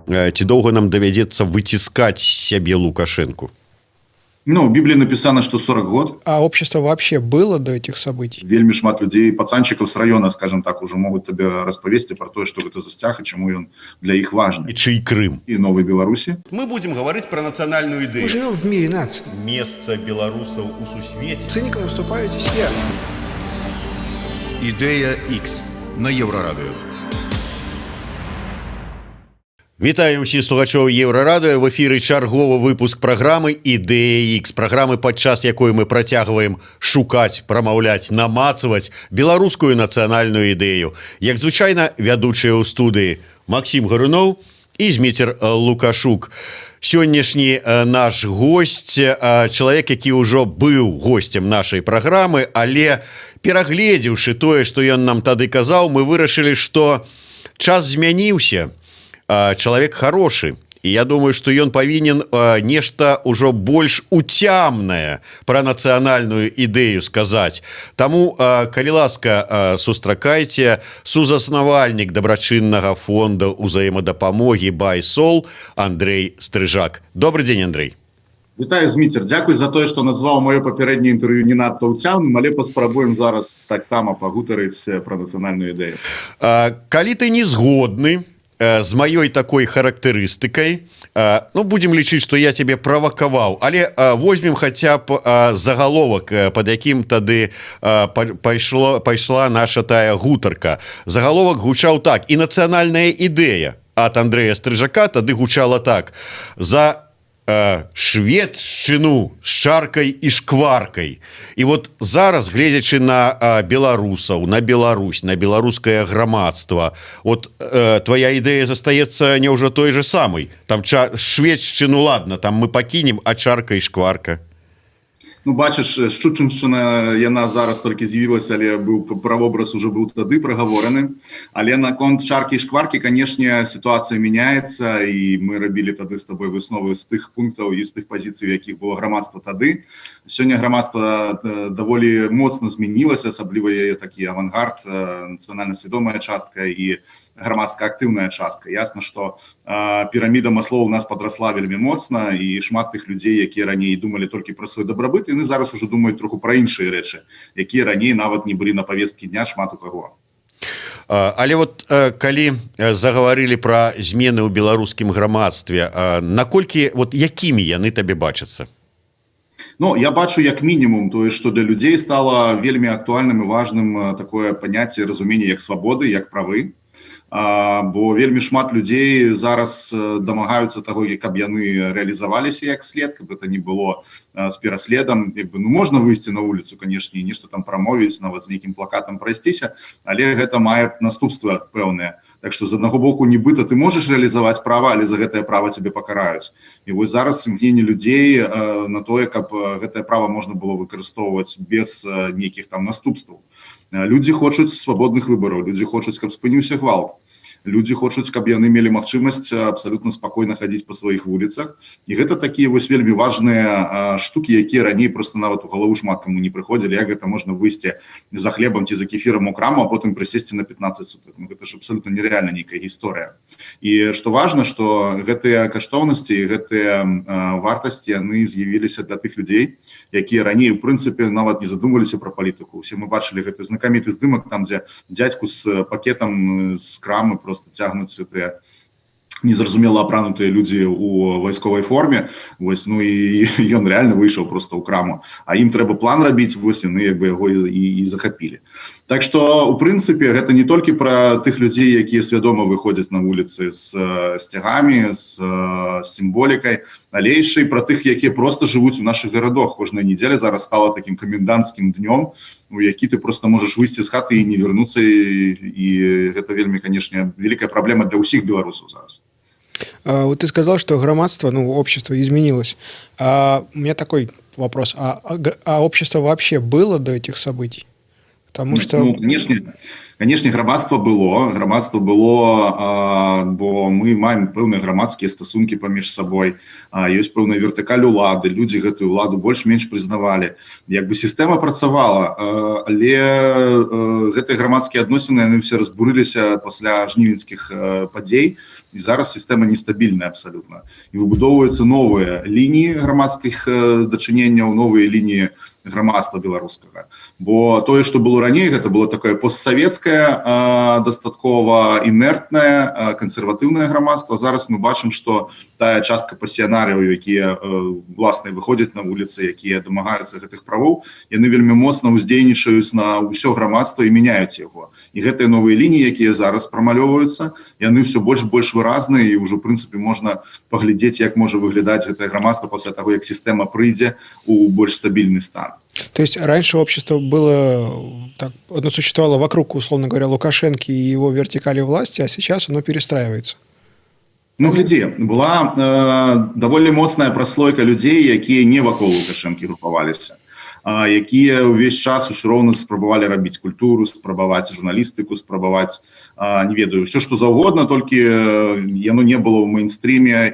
Ці доўга нам давядзецца выціскаць сябе Лукашэнку? Ну, в Библии написано, что 40 год. А общество вообще было до этих событий? Вельмі шмат людзей, пацанчиков с района, скажем так, уже могут табе распавесці про тое, что гэта за сцяг і чаму ён для іх важны. І чый Крым? І новой Беларусі. Мы будем гаварыць про нацыянальную Мы ідэю. живем в мире наций. Месца беларусаў у сусвеце. Циником выступаю здесь я. Ідэя X на Еўрарадыё. Вітаю ўсіх слухачоў Еўрарадыё. В эфіры чарговы выпуск праграмы «Ідэя X», праграмы, падчас якой мы працягваем шукаць, прамаўляць, намацаваць беларускую нацыянальную ідэю. Як звычайна, вядучыя ў студыі Максім Гаруноў і Зміцер Лукашук. Сённяшні наш гость, чалавек, які ўжо быў госцем нашай праграмы, але, перагледзеўшы тое, што ён нам тады казаў, мы вырашылі, што час змяніўся, чалавек хорошы, і я думаю, што ён павінен нешта ўжо больш уцямнае пра нацыянальную ідэю сказаць. Таму, калі ласка, сустракайце, сузаснавальнік дабрачыннага фонда ўзаемадапамогі «Байсол» Андрей Стрыжак. Добрый день, Андрей. Вітаю, Зміцер. Дзякуй за тое, што назваў маё папярэдняе інтэрв'ю не надта ўцямным, але паспрабуем зараз таксама пагутарыць пра нацыянальную ідэю. Калі ты не згодны з маёй такой характарыстыкай, ну, будем лічыць, что я тебе правакаваў, але возьмем хотя б загаловак, под якім тады пайшла наша тая гутарка. Загаловак гучаў так, і нацыянальная ідэя от Андрея Стрыжака тады гучала так: «За шведчыну з чаркай і шкваркай». І вот зараз, гледзячы на беларусаў, на Беларусь, на беларускае грамадства, вот твоя ідэя застаецца няўжо той же самой? Там шведчыну, ладно, там мы пакінем, а чарка і шкварка? Ну, бачыш, шчучыншчына, яна зараз толькі з'явілася, але быў правобраз, уже быў тады прагавораны. Але наконт чаркі і шкваркі, канешне, сітуацыя мяняецца, і мы рабілі тады з табой высновы з тых пунктаў і з тых пазіцый, якіх было грамадства тады. Сёння грамадства даволі моцна змянілася, асабліва яе такі авангард, нацыянальна свядомая частка і грамадска актыўная частка. Ясна, што піраміда Маслоў у нас падрасла вельмі моцна, і шмат тых людзей, якія раней думалі толькі пра свой дабрабыт, яны зараз уже думаюць троху пра іншыя рэчы, якія раней нават не былі на павесткі дня шмат у каго. Але вот калі загаварылі пра змены ў беларускім грамадстве, наколькі, вот якімі яны табе бачацца? Ну, я бачу як мінімум тое, што для людзей стала вельмі актуальным і важным такое паняцце, разуменне, як свабоды, як правы. Бо вельмі шмат людзей зараз дамагаюцца таго, каб яны рэалізаваліся як след, каб это не было з пераследам. Як бы, ну, можна выйсці на вуліцу, канешне, нешта там прамовіць, нават з нейкім плакатам прайсціся, але гэта мае наступства пэўныя. Так што, з аднаго боку, нібыта ты можаш рэалізаваць права, але за гэтае права цябе пакараюць. І вось зараз імкненне людзей на тое, каб гэтае права можна было выкарыстоўваць без нейкіх там наступстваў. Людзі хочуць свабодных выбараў, людзі хочуць, каб спыніўся гвалт, людзі хочуць, каб яны мелі магчымасць абсалютна спакойна хадзіць па сваіх вуліцах. І гэта такія вось вельмі важныя штукі, якія раней просто нават у галаву шмат каму не прыходзілі, як гэта можна выйсці за хлебам ці за кефірам у краму, а потым прысесці на 15 сутак. Ну, гэта ж абсалютна нереальна нейкая гісторыя. І што важна, што гэтыя каштоўнасці і гэтыя вартасці, яны з'явіліся для тых людзей, якія раней у прынцыпе нават не задумваліся пра палітыку. Усе мы бачылі гэты знакаміты здымак, там, дзе дзядзьку з пакетам з крамы просто цягнуць гэтыя незразумела апранутыя людзі у вайсковай форме. Вось, ну і ён реально выйшаў просто ў краму, а ім трэба план рабіць. Вось яны як бы яго і захапілі. Так что, у прынцыпе, гэта не толькі пра тых людзей, якія свядома выходзяць на вуліцы з сцягамі, з сімволікай, але яшчэ і пра тых, якія просто жывуць у наших гарадах. Кожная нядзеля зараз стала таким каменданцкім днём, у які ты просто можаш выйсці з хаты і не вярнуцца, і гэта вельмі, канешне, вялікая праблема для ўсіх беларусаў зараз. Вот ты сказал, что грамадства, ну, общество изменилось. У меня такой вопрос. А общество вообще было до этих событий? Потому что... Ну, конечно, грамадства было. Грамадства было, бо мы маем пэўныя грамадскія стасункі паміж сабой. Ёсць пэўная вертыкаль улады, людзі гэтую ўладу больш-менш прызнавалі. Як бы сістэма працавала, але гэтыя грамадскія адносіны, яны все разбурыліся пасля жнівеньскіх падзей. І зараз сістэма нестабільная абсалютна, і выбудоўваюцца новыя лініі грамадскіх дачыненняў, новыя лініі грамадства беларускага. Бо тое, что было раней, гэта было такое постсавецкае, дастаткова інертнае, кансерватыўнае грамадства. Зараз мы бачым, что тая частка пасіянарыяў, якія власна выходзяць на вуліцы, якія дамагаюцца гэтых правоў, яны вельмі моцна ўздзейнічаюць на ўсё грамадства і мяняюць яго. І гэтыя новыя лініі, якія зараз прамалёўваюцца, яны ўсё больш больш выразныя, і ўжо, прынцыпе, можна паглядзець, як можа выглядаць гэтае грамадства пасля таго, як сістэма прыйдзе у больш стабільны стан. То есть раньше общество было так, оно существовало вокруг, условно говоря, Лукашенко и его вертикали власти, а сейчас оно перестраивается. Ну, глядзі, была даволі моцная праслойка людзей, якія не вакол Лукашэнкі групаваліся, якія ўвесь час усё роўна спрабавалі рабіць культуру, спрабаваць журналістыку, спрабаваць, не ведаю, все што заўгодна, толькі яно не было ў мейнстрыме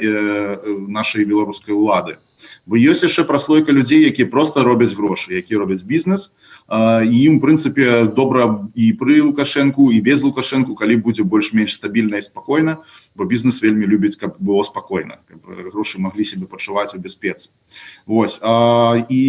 нашай беларускай улады. Бо ёсць яшчэ праслойка людзей, якія просто робяць грошы, якія робяць бізнес, і ім, прынцыпе, добра і пры Лукашэнку, і без Лукашэнку, калі будзе больш-менш стабільна і спакойна, бо бізнес вельмі любіць, каб было спакойна, каб грошы маглі сябе пачуваць у бяспецы. Вось, і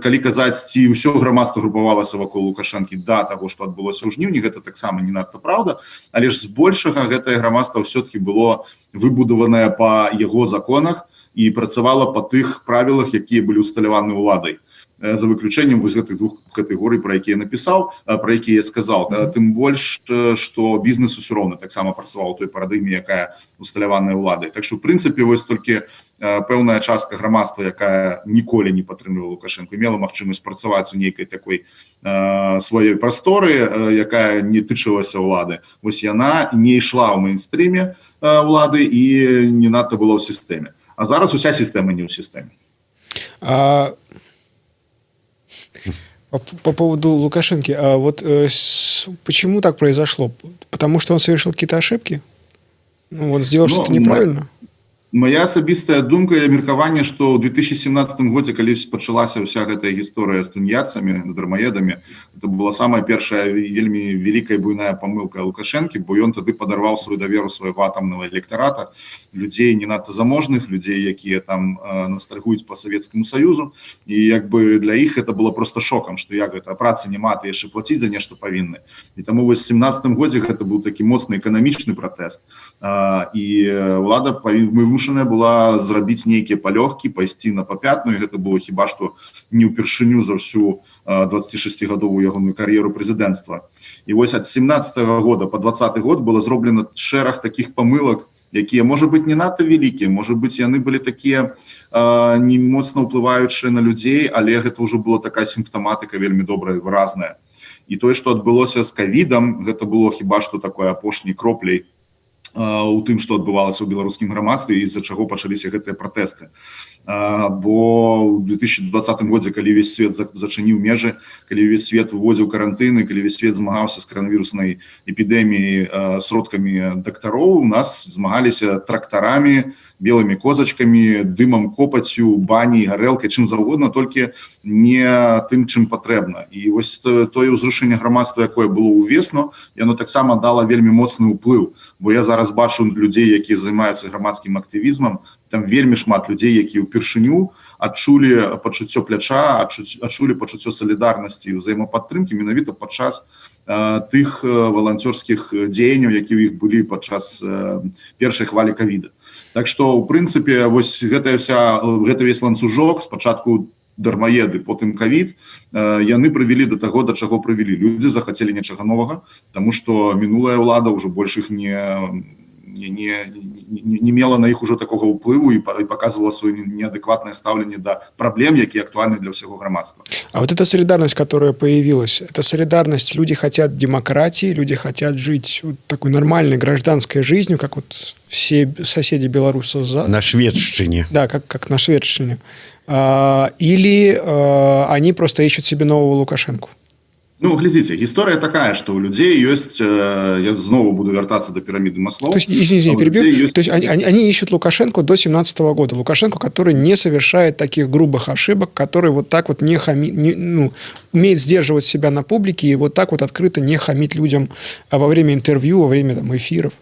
калі казаць, ці ўсё грамадства групавалася вакол Лукашэнкі да таго, што адбылося ў жніўні, гэта таксама не надта праўда, але ж збольшага гэтае грамадства ўсё-таки было выбудаванае па яго законах і працавала па тых правілах, якія былі усталяваны ўладай, за выключэннем вось гэтых двух катэгорый, пра якія напісаў, пра якія я сказал. Тым больш, што бізнес усё роўна таксама працаваў у той парадыгме, якая усталяваная ўладай. Так што, в прынцыпе, вось толькі пэўная частка грамадства, якая ніколі не падтрымлівала Лукашэнку, мела магчымасць працаваць у нейкай такой сваёй прасторы, якая не тычылася ўлады, вось яна не ішла ў мейнстрыме улады і не надта была ў сістэме. А зараз уся сістэма не ў сістэме. А по поводу Лукашенко, а вот почему так произошло? Потому что он совершил какие-то ошибки? Ну, он сделал, ну, что-то неправильно? Моя асабістая думка і меркаванне, што ў 2017 годзе, калі пачалася ўся гэтая гісторыя з тунеядцамі, з дармаедамі, это была самая першая вельмі вялікая, буйная памылка Лукашэнкі, бо ён тады падарваў сваю даверу свайго атамнага электарата, людзей не надта заможных, людзей, якія там ностальгуюць по Савецкаму Саюзу. І як бы для іх это было просто шокам, што як гэта, працы няма, ты яшчэ плаціць за нешта павінны. І таму вось 17 годзе гэта быў такі моцны эканамічны пратэст, і ўлада павін мы вымушаная была зрабіць нейкія палёгкі, пайсці на папятную. Гэта было хіба што не ўпершыню за ўсю 26гадовую ягоную кар'еру прэзідэнцтва. І вось ад 17 -го года по 20 год было зроблена шэраг таких памылак, якія, можа быть, не надта вялікія, можа быть, яны былі такія не моцна ўплываючыя на людзей, але гэта ўжо была такая сімптаматыка вельмі добрая, выразная. І тое, што адбылося з кавідам, гэта было хіба што такое апошняй кропляй у тым, што адбывалася ў беларускім грамадстве, з-за чаго пачаліся гэтыя пратэсты. Бо ў 2020 годзе, калі весь свет зачыніў межы, калі весь свет уводзіў карантыны, калі весь свет змагаўся з каранавіруснай эпідэміяй сродкамі дактароў, у нас змагаліся трактарамі, белымі козачкамі, дымам, копацю, бані, гарэлкай, чым заўгодна, толькі не тым, чым патрэбна. І вось тое ўзрушэнне грамадства, якое было ўвесну, яно таксама дала вельмі моцны ўплыў, бо я зараз бачу людзей, якія займаюцца грамадскім актывізмам, там вельмі шмат людзей, якія ўпершыню адчулі пачуццё пляча, адчулі пачуццё салідарнасці і ўзаемападтрымкі менавіта падчас тых валанцёрскіх дзеянняў, які ў іх былі падчас першай хвалі кавіда. Так што, у прынцыпе, вось гэтая вся гэта весь ланцужок: спачатку дармаеды, потым кавід, яны прывялі до таго, да чаго прывялі. Людзі захацелі нечага новага, таму што мінулая ўлада ўжо больш іх не мела на іх ужо такога ўплыву і показывала сваё неадэкватнае стаўленне да праблем, якія актуальны для ўсяго грамадства. А вот эта солидарность, которая появилась, это солидарность, люди хотят демократии, люди хотят жить вот такой нормальной гражданской жизнью, как вот все соседи белорусы. На Шведчыне. Да, как на Шведчине. Или они просто ищут себе нового Лукашенко? Ну, глядзіце, гісторыя такая, што ў людзей ёсць, я знову буду вяртацца да піраміды Маслоу. То есть, извини, извини, перебью. Есть. То есть они ищут Лукашенко до 17 года. Лукашенко, который не совершает таких грубых ошибок, который вот так вот не хамит, не, ну, умеет сдерживать себя на публике и вот так вот открыто не хамит людям во время интервью, во время там эфиров.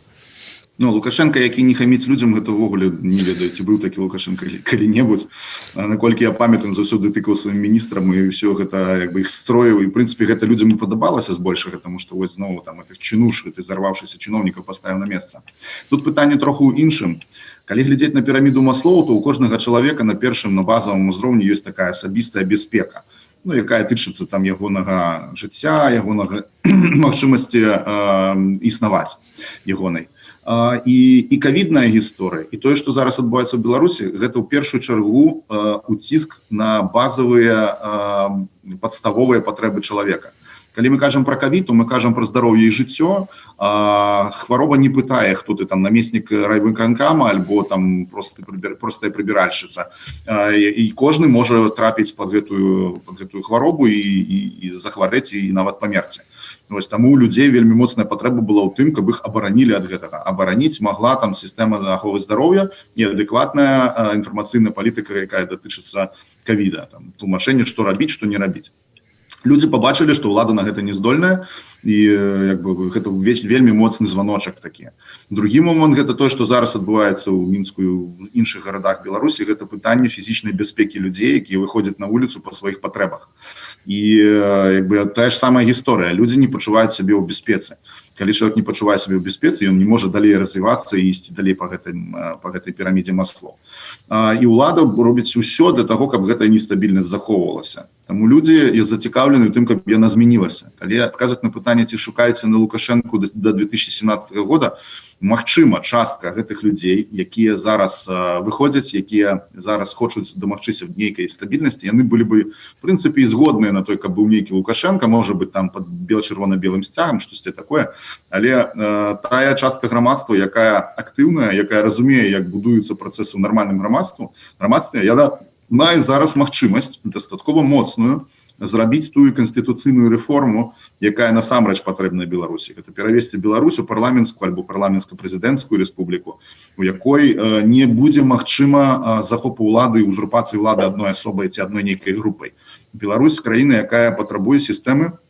Ну, Лукашэнка, які не хаміць людзям, гэта ўвогуле не ведаю, ці быў такі Лукашэнка калі-небудзь. Наколькі я памятаю, заўсёды тыкаў сваім міністрам і ўсё гэта, як бы, іх строіў, і, прынцыпе, гэта людзям і падабалася збольшага, таму што вось зноў там этих чынуш, ты зарваўшыся чыноўнікаў паставіў на месца. Тут пытанне троху ў іншым. Калі глядзець на піраміду Маслоў, то у кожнага чалавека на першым, на базавым узроўні ёсць такая асабістая бяспека, ну, якая тычыцца там ягонага жыцця, ягонага магчымасці існаваць ягонай. І кавідная гісторыя, і тое, што зараз адбываецца ў Беларусі, гэта ў першую чаргу уціск на базавыя, падставовыя патрэбы чалавека. Калі мы кажам пра кавід, то мы кажам пра здароўе і жыццё. Хвароба не пытае, хто ты там, намеснік райвыканкама альбо там просто простая прыбіральшчыца, і кожны можа трапіць под гэтую хваробу і захварэць, і нават памерці. Вось таму у людзей вельмі моцная патрэба была ў тым, каб іх абаранілі ад гэтага. Абараніць магла там сістэма аховы здароўя і адэкватная інфармацыйная палітыка, якая датычыцца кавіда, там тлумачэнне, што рабіць, што не рабіць. Людзі пабачылі, што ўлада на гэта не здольная, і як бы гэта вельмі моцны званочак такі. Другі момант — гэта тое, што зараз адбываецца ў Мінску і ў іншых гарадах Беларусі, гэта пытанне фізічнай бяспекі людзей, якія выходзяць на вуліцу па сваіх патрэбах. І як бы тая ж самая гісторыя: людзі не пачуваюць сябе ў бяспецы. Калі чалавек не пачувае сябе ў бяспецы, ён не можа далей развівацца і ісці далей па гэтай пірамідзе Маслоў. І ўлада робіць усё для таго, каб гэтая нестабільнасць захоўвалася. Таму людзі зацікаўлены ў тым, каб яна змянілася. Калі адказваць на пытанне, ці шукаюць на Лукашэнку до 2017 года, магчыма, частка гэтых людзей, якія зараз выходзяць, якія зараз хочуць дамагчыся нейкай стабільнасці, яны былі бы, в прынцыпе, згодныя на той, каб быў нейкі Лукашэнка, можа быть, там под бел-чырвона-белым сцягам, штосьці такое. Але тая частка грамадства, якая актыўная, якая разумее, як будуюцца працэсы ў нармальным грамадстве, яна мае зараз магчымасць дастаткова моцную зрабіць тую канстытуцыйную рэформу, якая насамрэч патрэбная Беларусі. Гэта перавесці Беларусь у парламенцкую альбо парламенцка-прэзідэнцкую рэспубліку, у якой не будзе магчыма захопу ўлады і узурпацыі ўлады адной асобай ці адной нейкай групай. Беларусь — краіна, якая патрабуе сістэмы,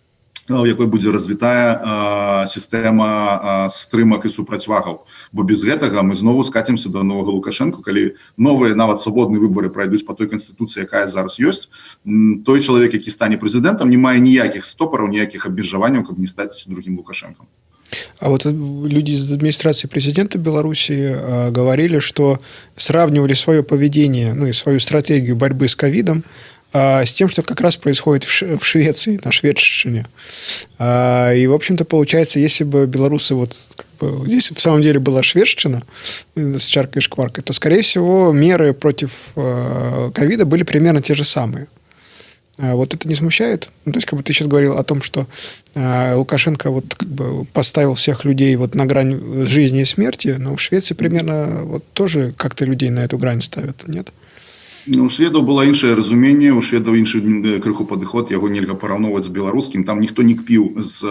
у якой будзе развітая сістэма стрымак і супрацьвагаў, бо без гэтага мы знову скацімся до новага Лукашэнку. Калі новыя, нават свабодныя выбары пройдуць по той канстытуцыі, якая зараз ёсць, той чалавек, які стане прэзідэнтам, не мае ніякіх стопараў, ніякіх абмежаванняў, каб не стаць другім Лукашэнкам. А вот люди из администрации президента Беларуси говорили, что сравнивали свое поведение, ну и свою стратегию борьбы с ковидом с тем, что как раз происходит в Швеции, на шведщине. И, в общем-то, получается, если бы белорусы вот как бы, здесь в самом деле была шведщина с чаркой и шкваркой, то, скорее всего, меры против ковида были примерно те же самые. А вот это не смущает? Ну, то есть, как бы ты сейчас говорил о том, что Лукашенко вот как бы поставил всех людей вот на грань жизни и смерти, но в Швеции примерно вот тоже как-то людей на эту грань ставят, нет? Ну, у шведаў было іншае разуменне, у шведаў іншы крыху падыход, яго нельга параўноўваць з беларускім. Там ніхто не кпіў з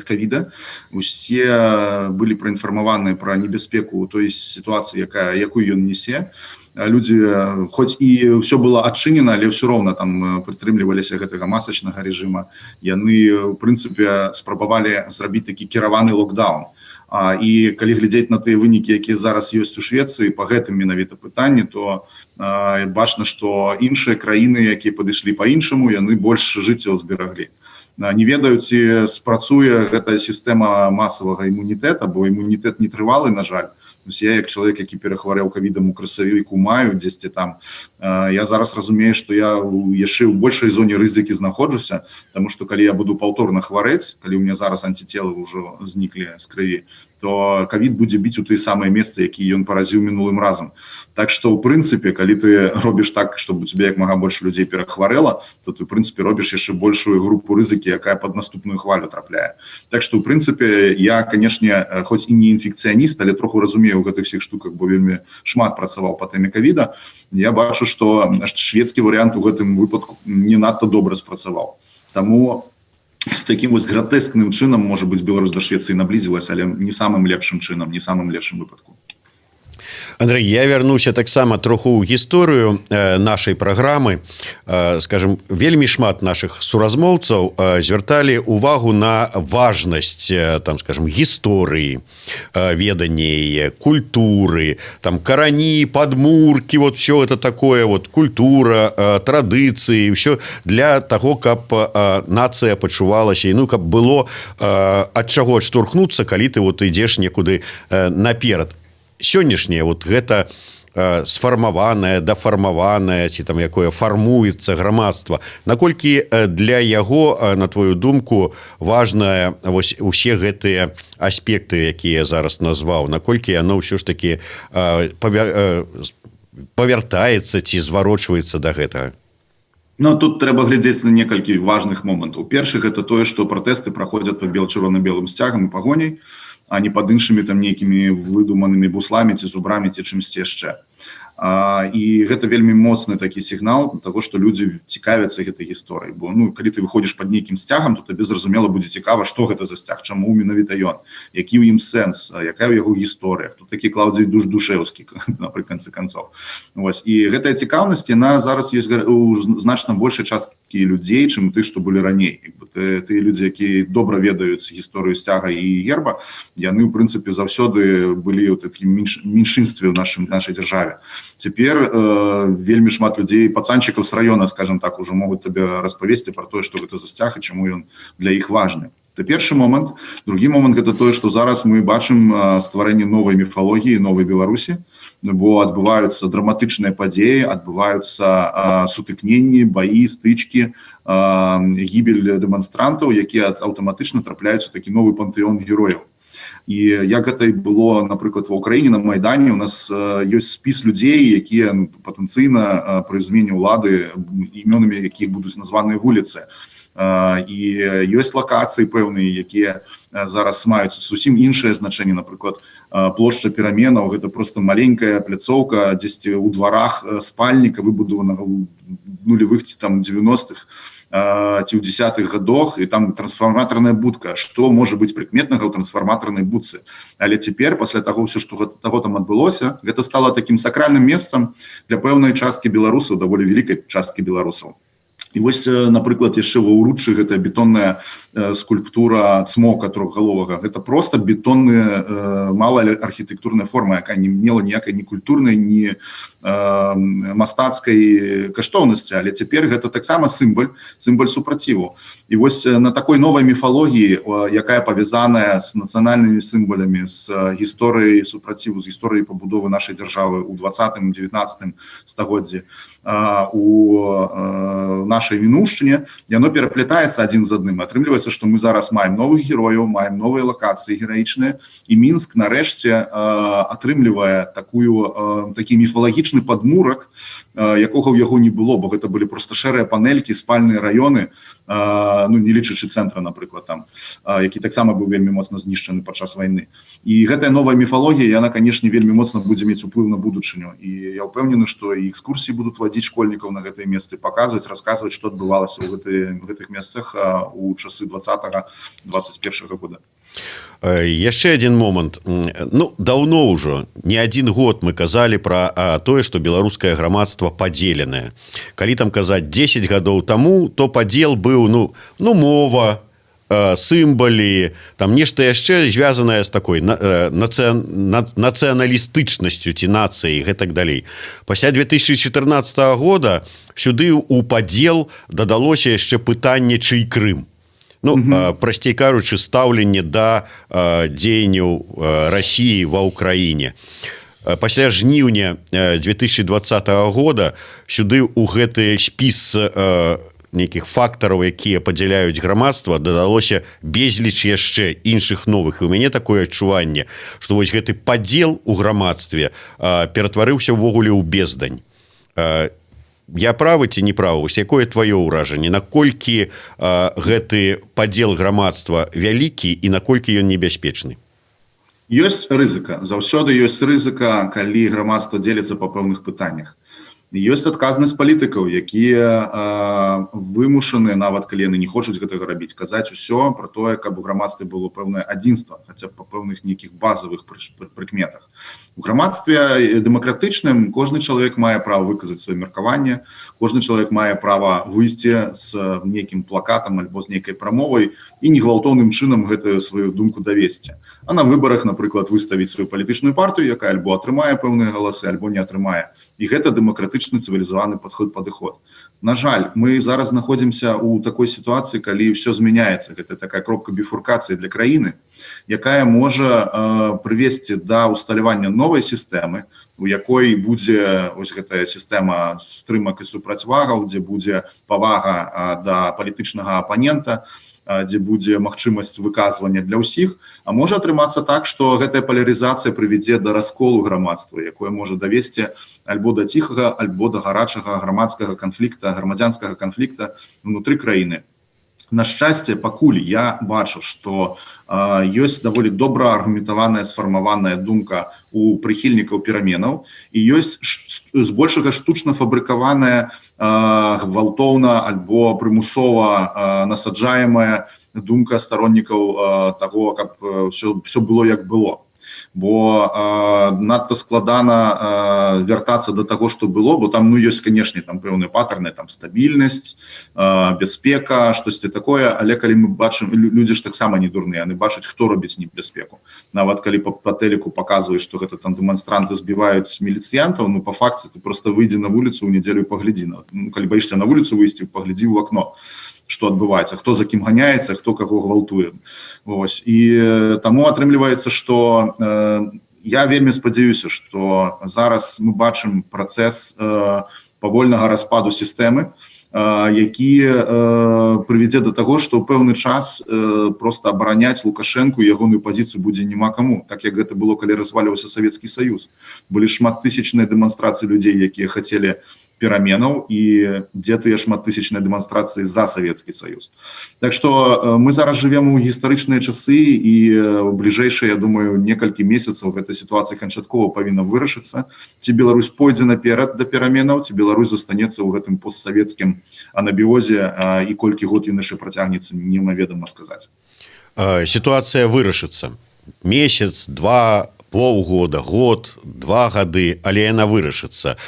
кавіда. Усе былі праінфармаваны пра небяспеку той сітуацыі, якую ён несе. Людзі, хоць і ўсё было адчынена, але ўсё роўна там прытрымліваліся гэтага масачнага рэжыма. Яны, у прынцыпе, спрабавалі зрабіць такі кіраваны локдаун. І калі глядзець на тыя вынікі, якія зараз ёсць у Швецыі по гэтым менавіта пытанні, то бачна, што іншыя краіны, якія падышлі по-іншаму, яны больш жыццяў збераглі. Не ведаю, ці спрацуе гэтая сістэма масавага імунітэта, бо імунітэт не трывалы, на жаль. Я, як чалавек, які перахварэў кавідам у красавіку, маю дзесьці там, я зараз разумею, што я яшчэ ў большай зоне рызыкі знаходжуся, таму што калі я буду паўторна хварэць, калі у меня зараз антителы ўжо зніклі з крыві, то кавід будзе біць у тыя самыя месцы, якія ён паразіў мінулым разам. Так што, ў прынцыпе, калі ты робіш так, чтобы у тебя як мага больш людзей перахварэла, то ты, в прынцыпе, робіш яшчэ большую групу рызыкі, якая под наступную хвалю трапляе. Так што, у прынцыпе, я, канешне, хоць і не інфекцыяніст, але троху разумею ў гэтых всех штуках, бо вельмі шмат працаваў по тэме кавіда, я бачу, што шведскі варыянт у гэтым выпадку не надта добра спрацаваў. Таму таким вось гратэскным чынам, можа быть, Беларусь да Швецыі наблізілась, але не самым лепшым чынам, не самым лепшым выпадку. Андрей, я вярнуся таксама троху ў гісторыю нашай праграмы. Скажем, вельмі шмат наших суразмоўцаў звярталі увагу на важнасць там, скажем, гісторыі, ведання яе, культуры, там, карані, падмуркі, вот все это такое вот, культура, традыцыі, все для того, каб нацыя пачувалася і, ну, каб было ад чаго адштурхнуцца, калі ты вот ідзеш некуды наперад. Сённяшняе вот гэта сфармаванае, дафармаванае ці там якое фармуецца грамадства, наколькі для яго, на твою думку, важная вось усе гэтыя аспекты, якія я зараз назваў, наколькі яно ўсё ж таки павяртаецца ці зварочваецца да гэтага? Ну, тут трэба глядзець на некалькі важных момантаў. Першы — гэта тое, што пратэсты праходзяць под бел-чырвона-белым сцягам і Пагоняй, а не пад іншымі там нейкімі выдуманымі бусламі ці зубрамі ці чымсьці яшчэ. І гэта вельмі моцны такі сігнал того, што людзі цікавяцца гэтай гісторыяй, бо, ну, калі ты выходзіш под нейкім сцягам, то табе, зразумела, будзе цікава, што гэта за сцяг, чаму менавіта ён, які ў ім сэнс, якая ў яго гісторыя, хто такі Клаўдзій Душэўскі напрыканцы канцоў. Вось, і гэтая цікаўнасць, яна зараз ёсць у значна большай часткі людзей, чым тых, што былі раней. Як бы тыя людзі, якія добра ведаюць гісторыю сцяга і герба, яны ў прынцыпе заўсёды былі ў такім меншынстве ў нашай дзяржаве. Цяпер вельмі шмат людзей, пацанчыкаў з раёна, скажем так, уже могуць табе распавесці про тое, што гэта за сцяг і чаму ён для іх важны. Это першы момант. Другі момант — гэта тое, што зараз мы бачым стварэнне новай міфалогіі новай Беларусі, бо адбываюцца драматычныя падзеі, адбываюцца сутыкненні, баі, стычкі, гібель дэманстрантаў, якія аўтаматычна трапляюць у такі новы пантэон герояў. І як гэта і было, напрыклад, ва Ўкраіне на Майдане, у нас ёсць спіс людзей, якія, ну, патэнцыйна пры змене ўлады, імёнамі якіх будуць названыя вуліцы. І ёсць лакацыі пэўныя, якія зараз маюць зусім іншае значэнне. Напрыклад, плошча Пераменаў — гэта просто маленькая пляцоўка дзесьці ў дварах спальніка, выбудаванага ў нулевых ці там 90-х ці ў десятых годах, і там трансфарматарная будка. Что можа быць прыкметнага ў трансфарматарнай будцы? Але цяпер, пасля таго ўсё, што таго там адбылося, гэта стало таким сакральным месцам для пэўнай часткі беларусаў, даволі вялікай часткі беларусаў. І вось, напрыклад, яшчэ ва Ўруччы гэтая бетонная скульптура цмока трохгаловага — гэта просто бетонная малая архітэктурная форма, якая не мела ніякай ні культурнай, ні мастацкай каштоўнасці, але цяпер гэта таксама сімваль супраціву. І вось на такой новай міфалогіі, якая павязаная з нацыянальнымі сімвалямі, з гісторыяй супраціву, з гісторыяй пабудовы нашай дзяржавы ў 20, 19 стагоддзі, у нашай мінушчыне, яно пераплетаецца адзін з адным. Атрымліваецца, што мы зараз маем новых герояў, маем новыя лакацыі гераічныя, і Мінск нарэшце атрымлівае такі міфалагічны падмурак, якога ў яго не было, бо гэта былі просто шэрыя панелькі, спальныя раёны, ну, не лічачы цэнтра, напрыклад, там, які таксама быў вельмі моцна знішчаны падчас вайны. І гэтая новая міфалогія, яна, канешне, вельмі моцна будзе мець уплыў на будучыню, і я ўпэўнены, што і экскурсіі будуць вадзіць школьнікаў на гэтыя месцы, паказваць, расказваць, што адбывалася ў гэтых месцах у часы 20, 21 года. Яшчэ один момант. Ну, даўно ўжо, не один год мы казалі про тое, что беларускае грамадства падзеленае. Калі там казаць 10 гадоў таму, то падзел быў, ну, мова, сімвалы, там нешта яшчэ звязанае з такой нацыяналістычнасцю ці нацыяй, гэтак далей. Пасля 2014 года сюды у падзел дадалося яшчэ пытанне, чый Крым. Ну, прасцей кажучы, стаўленне да дзеянняў России ва Ўкраіне. Пасля жніўня 2020 года сюды у гэты спіс нейкіх фактараў, якія падзяляюць грамадства, дадалося безліч яшчэ іншых новых. І у мяне такое адчуванне, што вось гэты падзел у грамадстве ператварыўся ўвогуле ў бездань. Я правы ці не правы? Вось якое твоё ўражанне, наколькі гэты падзел грамадства вялікі і наколькі ён небяспечны? Ёсць рызыка, заўсёды ёсць рызыка, калі грамадства дзеліцца па пэўных пытаннях. Ёсць адказнасць палітыкаў, якія вымушаны, нават калі яны не хочуць гэтага рабіць, казаць усё про тое, каб у грамадстве было пэўнае адзінства, хаця б па пэўных нейкіх базавых прыкметах. У грамадстве дэмакратычным кожны чалавек мае права выказаць сваё меркаванне, кожны чалавек мае права выйсці з нейкім плакатам альбо з нейкай прамовай і не гвалтоўным чынам гэтую сваю думку давесці. А на выбарах, напрыклад, выставіць сваю палітычную партыю, якая альбо атрымае пэўныя галасы, альбо не атрымае. І гэта дэмакратычны, цывілізаваны падыход. На жаль, мы зараз знаходзімся ў такой сітуацыі, калі ўсё змяняецца. Гэта такая кропка біфуркацыі для краіны, якая можа прывесці да ўсталявання новай сістэмы, у якой будзе ось гэтая сістэма стрымак і супрацьвагаў, дзе будзе павага да палітычнага апанента, дзе будзе магчымасць выказвання для ўсіх. А можа атрымацца так, што гэтая палярызацыя прывядзе да расколу грамадства, якое можа давесці альбо да ціхага, альбо да гарачага грамадскага канфлікта, грамадзянскага канфлікта внутры краіны. На шчасце, пакуль я бачу, што ёсць даволі добра аргументаваная, сфармаваная думка у прыхільнікаў пераменаў і ёсць збольшага штучна фабрыкаваная, гвалтоўна альбо прымусова насаджаемая думка староннікаў таго, каб все было як было, бо надта складана вяртацца до таго, что было, бо там, ну, ёсць, канешне, там пэўныя паттерны, там стабільнасць, бяспека, штосьці такое. Але калі мы бачым, людзі ж таксама не дурныя, яны бачаць, хто робіць небяспеку. Нават калі па тэлеку паказваюць, что гэта там дэманстранты збіваюць міліцыянтаў, ну, по факце ты просто выйдзі на вуліцу ў нядзелю, паглядзі на, ну, калі баішся на вуліцу выйсці, паглядзі ў акно, что адбываецца, хто за кім ганяецца, хто каго гвалтуе. Вось. І таму атрымліваецца, что я вельмі спадзяюся, что зараз мы бачым працэс павольнага распаду сістэмы, які прывядзе до таго, што ў пэўны час просто абараняць Лукашэнку, ягоную пазіцыю будзе няма каму, так як гэта было, калі развальваўся Савецкі Саюз. Былі шматтысячныя дэманстрацыі людзей, якія хацелі пераменаў, і дзе тыя шматтысячныя дэманстрацыі за Савецкі Саюз? Так что мы зараз жывем у гістарычныя часы, і ў бліжэйшыя, я думаю, некалькі месяцаў гэта сітуацыя канчаткова павінна вырашыцца: ці Беларусь пойдзе наперад да пераменаў, ці Беларусь застанецца ў гэтым постсавецкім анабіозе, і колькі год ён яшчэ працягнецца, немаведама сказаць. Сітуацыя вырашыцца: месяц, два, полгода, год, 2 гады, але яна вырашыцца.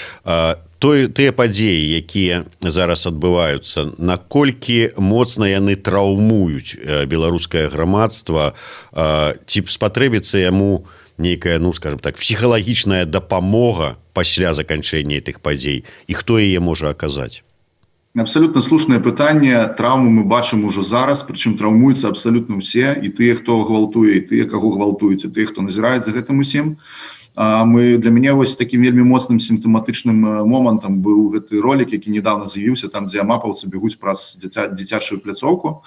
Той тыя падзеі, якія зараз адбываюцца, наколькі моцна яны траўмуюць беларускае грамадства? Ці спатрэбіцца яму нейкая, ну, скажем так, псіхалагічная дапамога пасля заканчэння тых падзей, і хто яе можа аказаць? Абсолютно слушнае пытанне. Траўму мы бачым ужо зараз, прычым траўмуюцца абсалютна ўсе: і тыя, хто гвалтуе, і тыя, каго гвалтуюць, і тыя, хто назіраюць за гэтым усім. Мы для мяне вось такім вельмі моцным сімптаматычным момантам быў гэты ролик, які недавно з'явіўся, там, дзе амапаўцы бегуць праз дзіцячую пляцоўку,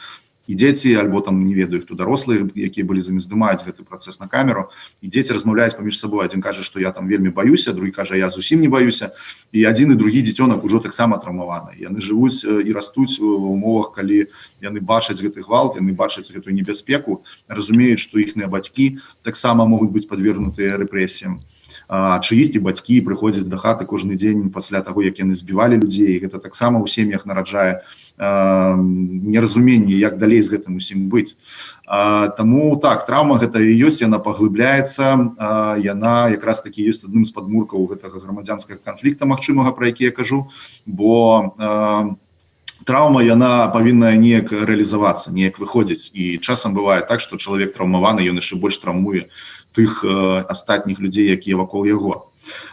і дзеці альбо там, не ведаю хто, дарослыя, якія былі за імі, здымаюць гэты працэс на камеру, і дзеці размаўляюць паміж сабой. Адзін кажа, што я там вельмі баюся, другі кажа: «Я зусім не баюся». І адзін, і другі дзіцёнак ужо таксама траўмаваны. Яны жывуць і растуць ва умовах, калі яны бачаць гэты гвалт, яны бачаць гэтую небяспеку, разумеюць, што іхныя бацькі таксама могуць быць падвергнутыя рэпрэсіям, чыісьці бацькі прыходзяць да хаты кожны дзень пасля таго, як яны збівалі людзей. Гэта таксама ў сем'ях нараджае неразуменне, як далей з гэтым усім быць. Таму так, траўма гэта і ёсць, яна паглыбляецца, яна якраз такі ёсць адным з падмуркаў гэтага грамадзянскага канфлікта магчымага, пра які я кажу, бо траўма, яна павінна неяк рэалізавацца, неяк выходзіць, і часам бывае так, што чалавек траўмаваны, ён яшчэ больш траўмуе тых астатніх людзей, якія вакол яго.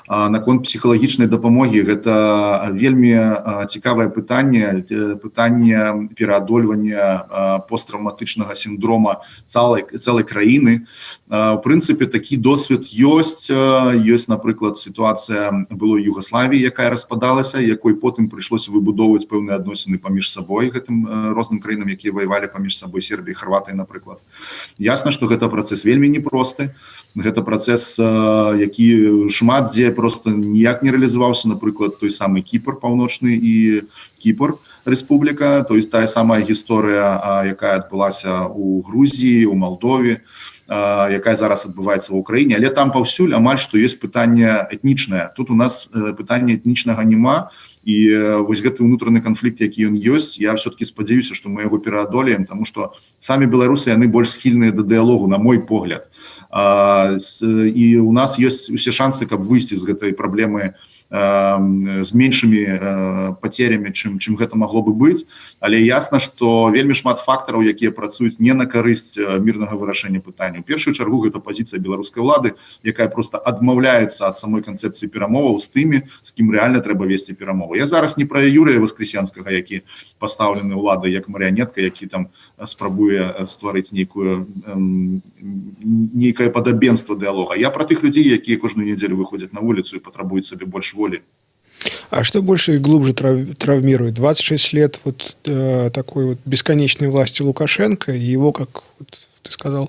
Наконт псіхалагічнай дапамогі, гэта вельмі цікавае пытанне, пытанне пераадольвання постраўматычнага сіндрома цэлай краіны. У прынцыпе, такі досвед ёсць. Ёсць, напрыклад, сітуацыя было Югославіі, якая распадалася, якой потым прыйшлося выбудоўваць пэўныя адносіны паміж сабой гэтым розным краінам, якія ваявалі паміж сабой, Сербіі, Харватыі, напрыклад. Ясна, што гэта працэс вельмі непросты, гэта працэс, які шмат дзе просто ніяк не рэалізаваўся, напрыклад, той самы Кіпр Паўночны і Кіпр Рэспубліка, то есть тая самая гісторыя, якая адбылася у Грузіі, у Малдове. якая зараз адбываецца ва Украіне, але там паўсюль амаль што ёсць пытанне этнічнае. Тут у нас пытанне этнічнага няма, і вось гэты ўнутраны канфлікт, які ён ёсць, я все-таки спадзяюся, што мы яго пераадолеем, тому что самі беларусы, яны больш схільныя да дыялогу, на мой погляд, і у нас ёсць усе шансы, каб выйсці з гэтай праблемы з меншымі потерями, чым гэта магло бы быць. Але ясна, что вельмі шмат фактараў, якія працуюць не на карысць мірнага вырашэння пытання. У першую чаргу гэта пазіцыя беларускай улады, якая просто адмаўляецца ад самой канцэпцыі перамоваў з тымі, з кім рэальна трэба весці перамову. Я зараз не пра Юрыя Васкрасенскага, які пастаўлены ўладай як марыянетка, які там спрабуе стварыць нейкае падабенства дыалога. Я пра тых людзей, якія кожную нядзелю выходзяць на вуліцу і патрабуюць сабе больш воли. А что больше и глубже травмирует? 26 лет вот такой вот бесконечной власти Лукашенко и его, как вот ты сказал,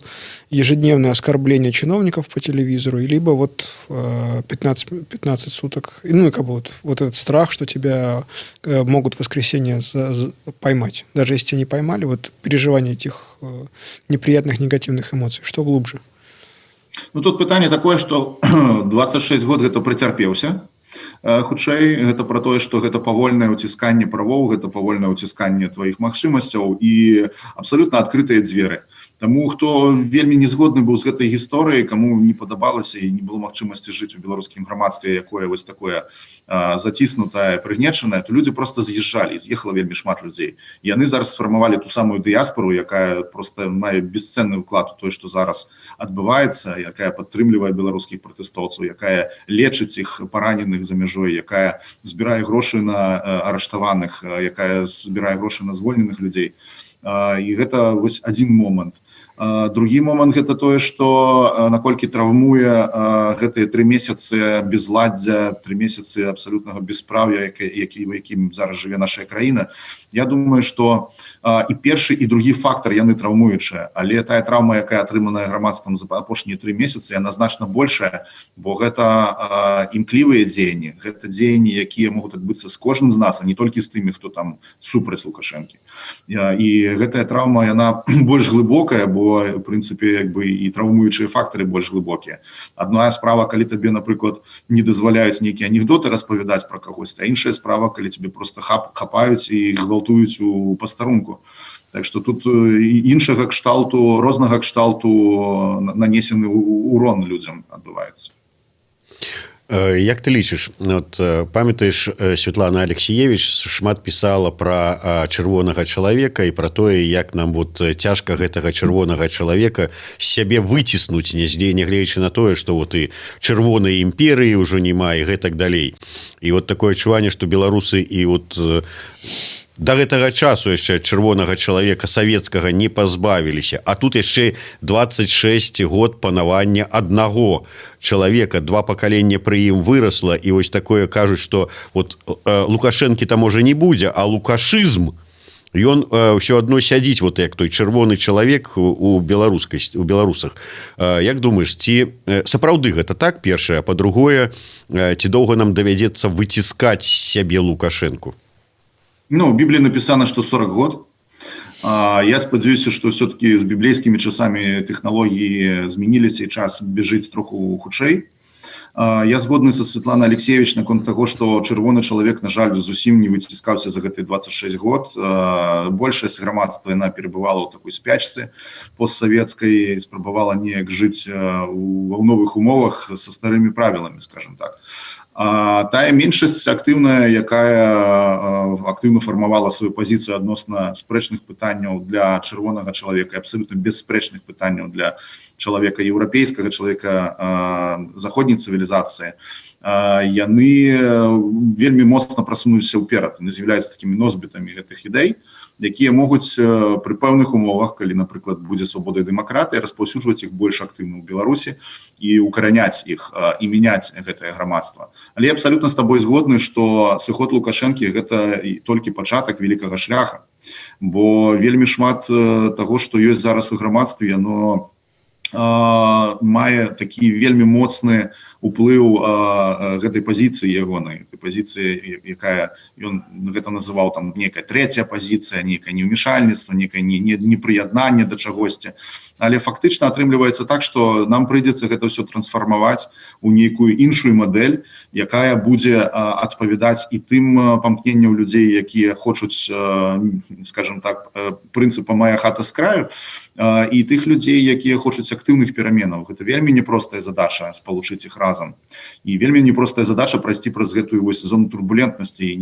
ежедневное оскорбление чиновников по телевизору, либо вот 15 суток, ну и как бы вот этот страх, что тебя могут в воскресенье поймать. Даже если тебя не поймали, вот переживание этих неприятных негативных эмоций. Что глубже? Ну, тут пытанне такое, что 26 год гэта прыцярпеўся. Хутчэй гэта пра тое, што гэта павольнае ўцісканне правоў, гэта павольнае ўцісканне тваіх магчымасцяў і абсалютна адкрытыя дзверы. Таму хто вельмі не згодны быў з гэтай гісторыяй, каму не падабалася і не было магчымасці жыць у беларускім грамадстве, якое вось такое заціснутае, прыгнечанае, то людзі просто з'язджалі, з'ехала вельмі шмат людзей. Яны зараз сфармавалі ту самую дыяспору, якая просто мае бесцэнны ўклад у тое, што зараз адбываецца, якая падтрымлівае беларускіх пратэстоўцаў, якая лечыць іх параненых за мяжой, якая збірае грошы на арыштаваных, якая збірае грошы на звольненых людзей. І гэта вось адзін момант. Другі момант — гэта тое, што наколькі траўмуе гэтыя 3 месяцы безладдзя, 3 месяцы абсалютнага бесправя, які у якім зараз жыве наша краіна. Я думаю, что і першы, і другі фактор, яны траўмуючыя, але тая траўма, якая атрыманая грамадствам за апошнія 3 месяцы, яна значна большая, бо гэта імклівыя дзеянні, гэта дзеянні, якія могуць адбыцца з кожным з нас, а не толькі з тымі, хто там супраць Лукашэнкі. І гэтая траўма, яна больш глыбокая, бо у прынцыпе як бы і траўмуючыя фактары больш глыбокія. Одна справа, калі табе, напрыклад, не дазваляюць нейкія анекдоты распавядаць пра кагосьці, а іншая справа, калі тебе просто хапаюць і гвалтуюць у пастарунку. Так что тут іншага кшталту, рознага кшталту нанесены урон людзям адбываецца. Як ты лічыш, вот, памятаеш, Святлана Алексіевіч шмат пісала пра чырвонага чалавека і пра тое, як нам вот цяжка гэтага чырвонага чалавека з сябе выціснуць, нягледзячы на тое, што вот і чырвонай імперыі ўжо няма і гэтак далей. І вот такое адчуванне, што беларусы і вот до гэтага часу яшчэ чырвонага чалавека савецкага не пазбавіліся, а тут яшчэ 26 год панавання аднаго чалавека, два пакалення пры ім вырасла. І вось такое кажуць, что вот Лукашэнкі там можа не будзе, а лукашызм, ён ўсё адно сядзіць, вот як той чырвоны чалавек у беларускасць, у беларусах. Як думаешь, ці сапраўды гэта так, першае, па-другое, ці доўга нам давядзецца выціскаць сябе Лукашэнку? Ну, в Бібліі написано, что 40 год. Я спадзяюся, что все-таки з біблейскімі часамі тэхналогіі змяніліся і час бяжыць троху хутчэй. Я згодны са Светланай Алексіевіч наконт таго, што чырвоны чалавек, на жаль, зусім не выціскаўся за гэтыя 26 год. Большасць грамадства, яна перабывала ў такой спячцы постсавецкай, спрабавала неяк жыць у новых умовах са старымі правіламі, скажем так. А тая меншасць актыўная, якая актыўна фармавала сваю пазіцыю адносна спрэчных пытанняў для чырвонага чалавека, абсалютна бясспрэчных пытанняў для чалавека еўрапейскага, чалавека заходняй цывілізацыі, яны вельмі моцна прасунуліся ўперад, яны з'яўляюцца такімі носьбітамі гэтых ідэй, якія могуць пры пэўных умовах, калі, напрыклад, будзе свабода і дэмакратыя, распаўсюджваць іх больш актыўна ў Беларусі і укараняць іх, і мяняць гэтае грамадства. Але я абсалютна з табой згодны, што сыход Лукашэнкі — гэта толькі пачатак вялікага шляха, бо вельмі шмат таго, што ёсць зараз у грамадстве, яно мае такі вельмі моцны уплыў гэтай пазіцыі ягонай, пазіцыі, якая, ён гэта называў там некая трэцяя пазіцыя, нейкае неўмешальніцтва, некае непрыяднанне да чагосьці. Але фактычна атрымліваецца так, что нам прыйдзецца гэта ўсё трансфармаваць у нейкую іншую мадэль, якая будзе адпавядаць і тым памкненняў людзей, якія хочуць, скажем так, прынцыпа «моя хата с краю», і тых людзей, якія хочуць актыўных пераменаў. Гэта вельмі непростая задача спалучыць іх разам і вельмі непростая задача прайсці праз гэтую вось зону турбулентнасці і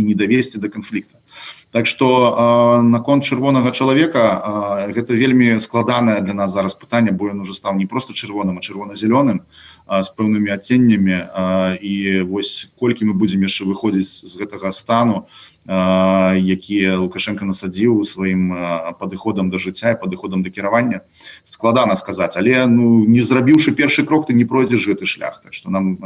не давесці до канфлікта. Так что наконт чырвонага чалавека, гэта вельмі складанае для нас зараз пытанне, бо ён уже стаў не просто чырвоным, а чырвона-зялёным з пэўнымі адценнямі. І вось колькі мы будзем яшчэ выходзіць з гэтага стану, які Лукашенко насадзіў сваім падыходам да жыцця і падыходам да кіравання, складана сказаць. Але, ну, не зрабіўшы першы крок, ты не пройдзеш гэты шлях. Так что нам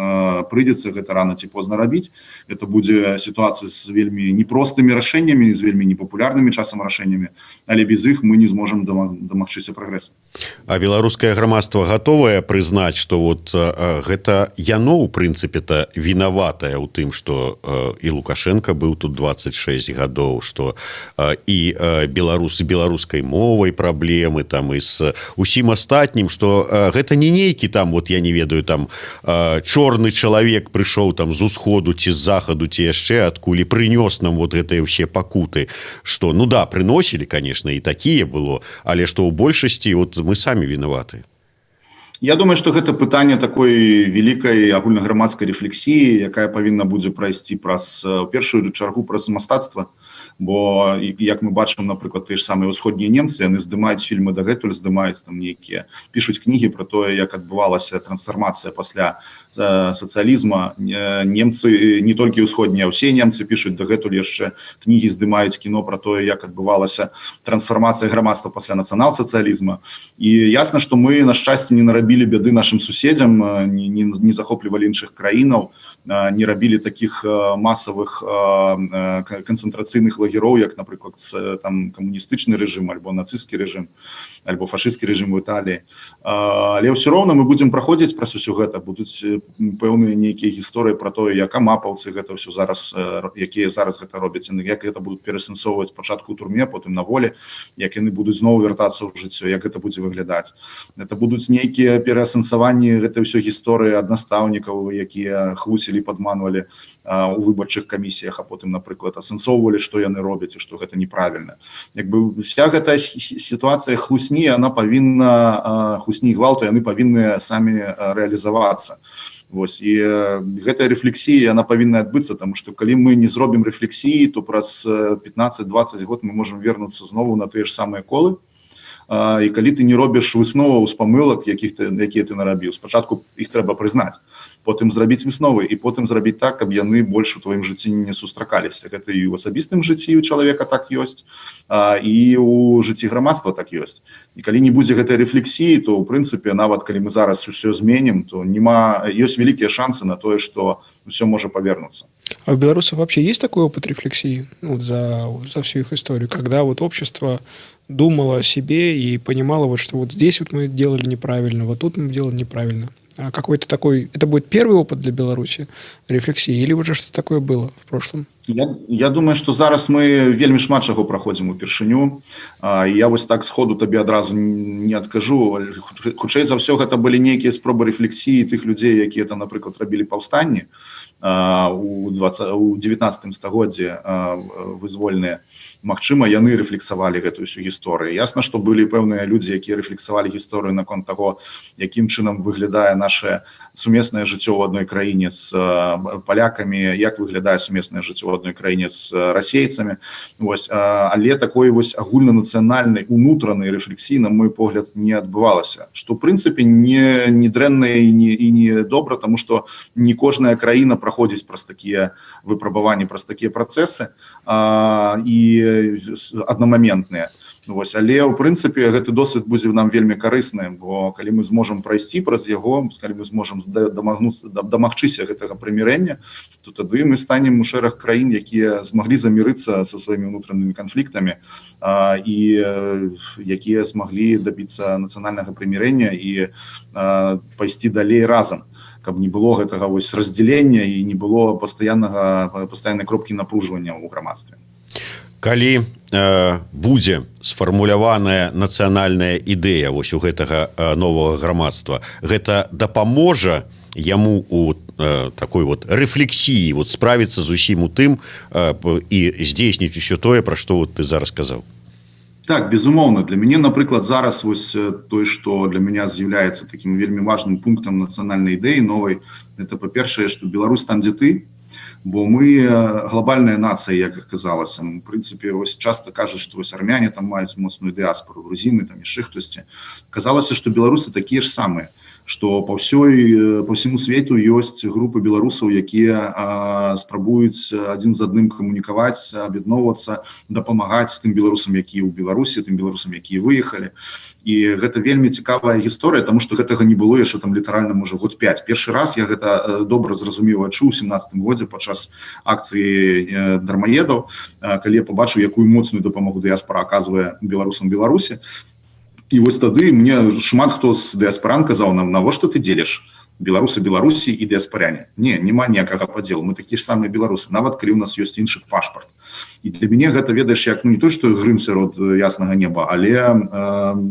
прыйдзецца гэта рана ці позна рабіць. Это будзе сітуацыя з вельмі непростымі рашэннямі, з вельмі непапулярнымі часам рашэннямі, але без іх мы не зможам дамагчыся прагрэса. А беларускае грамадства гатовае прызнаць, что вот гэта яно у прынцыпе-то вінаватае ў тым, что і Лукашенко быў тут 26 гадоў, что і беларусы, беларускай мовай праблемы там і з усім астатнім, что гэта не нейкі там вот, я не ведаю, там чорны чалавек прыйшоў там з усходу ці з захаду, ці яшчэ адкуль, прынёс нам вот гэтыя ўсе пакуты, что, ну да, прыносілі, конечно, і такія было, але что ў большасці вот мы самі вінаваты? Я думаю, что гэта пытанне такой вялікай агульнаграмадскай рэфлексіі, якая павінна будзе прайсці праз, першую чаргу, праз мастацтва. Бо, як мы бачым, напрыклад, тыя ж самыя ўсходнія немцы, яны здымаюць фільмы дагэтуль, здымаюць там нейкія, пішуць кнігі про тое, як адбывалася трансфармацыя пасля сацыялізма. Немцы, не толькі ўсходнія, ўсе немцы пішуць дагэтуль яшчэ кнігі, здымаюць кіно про тое, як адбывалася трансфармацыя грамадства пасля нацыянал-сацыялізма. І ясна, што мы, на шчасце, не нарабілі бяды нашым суседзям, не захоплівалі іншых краінаў, не рабілі таких масавых канцэнтрацыйных лагероў, як, напрыклад, там камуністычны рэжым альбо нацысцкі рэжым, альбо фашысцкі рэжым в Італіі. Але ўсё роўна мы будзем праходзіць праз усё гэта, будуць пэўныя нейкія гісторыі про тое, як амапаўцы гэта ўсё зараз, якія зараз гэта робяць, яны як гэта будуць перасэнсоўваць спачатку ў турме, потым на волі, як яны будуць зноў вяртацца ў жыццё, як гэта будзе выглядаць. Это будуць нейкія пераасэнсаванні гэтай ўсё гісторыі ад настаўнікаў, якія хлусілі, падманвалі у выбарчых камісіях, а потым, напрыклад, асэнсоўвалі, што яны робяць і што гэта неправільна. Як бы вся гэта сітуацыя хлусні, она павінна, хлусні, гвалту, яны павінны самі рэалізавацца. Вось, і гэтая рэфлексія, она павінна адбыцца, тому что калі мы не зробім рэфлексіі, то праз 15-20 год мы можем вернуцца знову на тыя ж самыя колы. І калі ты не робіш высноваў з памылак, якіх ты якія ты нарабіў, спачатку іх трэба прызнаць, потым зрабіць высновы і потым зрабіць так, каб яны больш у тваім жыцці не сустракаліся. Гэта і ў асабістым жыцці у чалавека так ёсць, і у жыцці грамадства так ёсць. І калі не будзе гэтай рэфлексіі, то ў прынцыпе, нават калі мы зараз усё зменім, то няма, ёсць вялікія шансы на тое, што ўсё можа павернуцца. А у белорусов вообще есть такой опыт рефлексии, ну, за всю их историю, когда вот общество думало о себе и понимало, вот, что вот здесь вот мы делали неправильно, вот тут мы делали неправильно? А какой-то такой... Это будет первый опыт для Беларуси рефлексии или уже что-то такое было в прошлом? Я думаю, что зараз мы вельмі шмат чаго праходзім упершыню. Я вось так сходу табе адразу не адкажу. Хутчэй за ўсё, гэта былі нейкія спробы рэфлексіі тых людзей, якія там, напрыклад, рабілі паўстанні у 20, у 19 стагоддзі вызвольныя. Магчыма, яны рэфлексавалі гэтую всю гісторыю. Ясна, што былі пэўныя людзі, якія рэфлексавалі гісторыю наконт таго, якім чынам выглядае наше сумеснае жыццё ў адной краіне з палякамі, як выглядае сумеснае жыццё ў адной краіне з расейцамі. Вось, але такой вось агульнанацыянальнай унутранай рэфлексіі, на мой погляд, не адбывалася, што ў прынцыпе не дрэнна і не добра, тому что не кожная краіна праходзіць праз такія выпрабаванні, праз такія працэсы і аднамаментныя. Вось, але ў прынцыпе гэты досвед будзе нам вельмі карысны, бо калі мы зможам прайсці праз яго, калі мы зможам дамагнуцца, дамагчыся гэтага прымірэння, то тады мы станем у шэраг краін, якія змаглі замірыцца са сваімі унутранымі канфліктамі і якія змаглі дабіцца нацыянальнага прымірэння і пайсці далей разам, каб не было гэтага вось раздзялення і не было пастаяннай кропкі напружвання ў грамадстве. Калі будзе сфармуляваная нацыянальная ідэя вось у гэтага новага грамадства, гэта дапаможа яму у такой вот рэфлексіі, вот справіцца з усім у тым і здзейсніць усё тое, пра што вот ты зараз сказаў? Так, безумоўна. Для мяне, напрыклад, зараз вось той, что для меня з'яўляецца таким вельмі важным пунктам нацыянальнай ідэі новай, это, па-першае, что Беларусь там, дзе ты, бо мы глобальная нацыя, як аказалася. В прынцыпе, вось часто кажуць, что вось армяне там маюць моцную дыаспору, грузіны там, яшчэ хтосьці. Казалася, что беларусы такія ж самыя, что по всему свету ёсць групы беларусаў, якія спрабуюць адзін з адным камунікаваць, аб'ядноўвацца, дапамагаць тым беларусам, якія ў Беларусі, тым беларусам, якія выехалі. І гэта вельмі цікавая гісторыя, тому что гэтага не было яшчэ там літаральна, можа, год 5. Першы раз я гэта добра зразумеў, адчуў 17-м годзе падчас акцыі дармаедаў, калі я пабачыў, якую моцную дапамогу дыяспора аказвае беларусам Беларусі. І вось тады мне шмат хто з дыаспаран казаў нам: «Навошта ты дзеліш беларусы, Беларусі і дыаспаряне?» Не, няма ніякага падзелу, мы такія ж самыя беларусы, нават калі у нас ёсць іншы пашпарт. І для мяне гэта, ведаеш, як, ну, не то что грым сярод яснага неба, але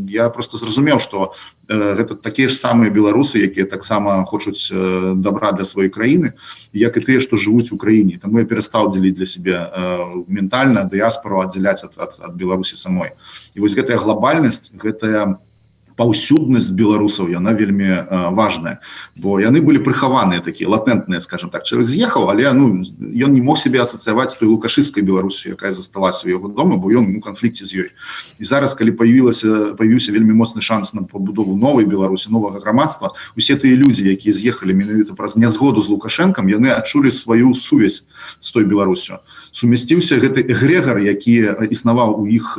я просто зразумеў, что гэта такія ж самыя беларусы, якія таксама хочуць добра для сваёй краіны, як і тыя, што жывуць у краіне. Таму я перастаў дзеліць для сябе ментальна дыяспору, аддзяляць ад Беларусі самой. І вось гэтая глобальнасць, гэтая паўсюднасць беларусаў, яна вельмі важная, бо яны былі прыхаваныя, такія латэнтныя, скажем так. Чалавек з'ехаў, але, ну, ён не мог себе асацыяваць той лукашысцкай Беларусю, якая засталася ў яго дома, бо ён у канфлікце з ёй. І зараз, калі появіўся вельмі моцны шанс на пабудову новай Беларусі, новага грамадства, усе тыя людзі, якія з'ехалі менавіта праз нязгоду з Лукашэнкам, яны адчулі сваю сувязь з той Беларусю. Сумясціўся гэты эгрэгар, які існаваў у іх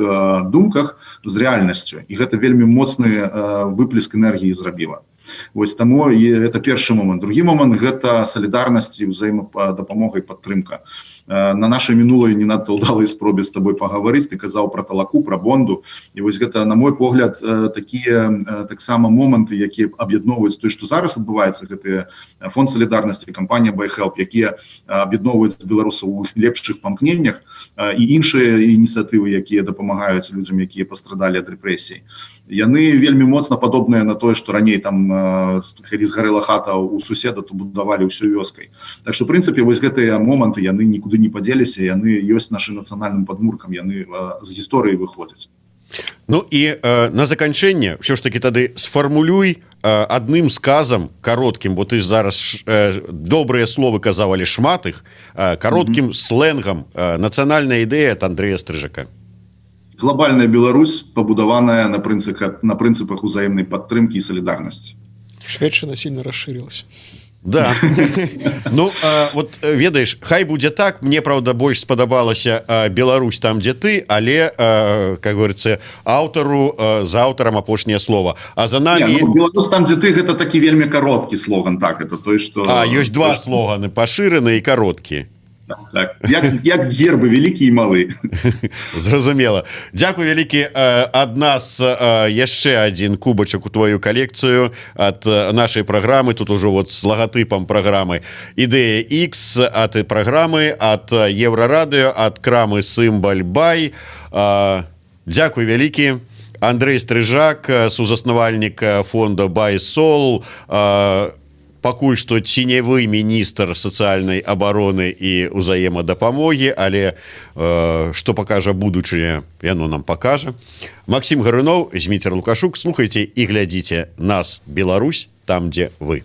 думках, з рэальнасцю, і гэта вельмі моцны выплеск энергіі зрабіла. Вось таму і это першы момант. Другі момант — гэта салідарнасць і ўзаемадапамога і падтрымка. На нашай мінулай не надта ўдалай спробе з табой пагаварыць ты казаў пра талаку, пра бонду, і вось гэта, на мой погляд, такія таксама моманты, якія аб'ядноўваюць той, што зараз адбываецца, гэтыя фонд салідарнасці, кампанія BYHelp, якія аб'ядноўваюць беларусаў у іх лепшых памкненнях, і іншыя ініцыятывы, якія дапамагаюць людзям, якія пастрадалі ад рэпрэсій. Яны вельмі моцна падобныя на тое, што раней там, калі згарэла хата у суседа, то будавалі ўсё вёскай. Так что, в прынцыпе, вось гэтыя моманты, яны нікуды не падзеліся, яны ёсць нашым нацыянальным падмуркам, яны з гісторыі выходзяць. Ну і на заканчэнне ўсё ж таки тады сфармулюй адным сказам кароткім, бо ты зараз добрыя словы казаў, але шмат іх, кароткім сленгам нацыянальная ідэя от Андрея Стрыжака. Глобальная Беларусь, пабудаваная на прынцыпах узаемнай падтрымкі і салідарнасці. Шведчина сильно расширилась. Да, ну вот ведаеш, хай будзе так. Мне, правда, больш спадабалася «Беларусь там, дзе ты», але, как говорится, аўтару за аўтарам апошняе слово. А за нами Не, ну, «Беларусь там, дзе ты» — гэта такі вельмі кароткі слоган, так, это той, что А ёсць два слоганы: пашыраны і кароткі. Так, як гербы, вялікі і малы. Зразумела, дзякуй вялікі. Ад нас яшчэ один кубачак у твою калекцыю от нашай праграмы. Тут ужо вот с лагатыпам праграмы «Ідэя X», ад праграмы, от Еўрарадыё, ад крамы «Сымбаль Бай». Дзякуй вялікі. Андрей Стрыжак, сузаснавальнік фонда «Байсол», пакуль што ценявы міністр сацыяльнай абароны і ўзаемадапамогі, але што пакажа будучыня, яно нам пакажа. Максім Гаруноў, Зміцер Лукашук. Слухайце і глядзіце нас. Беларусь там, дзе вы.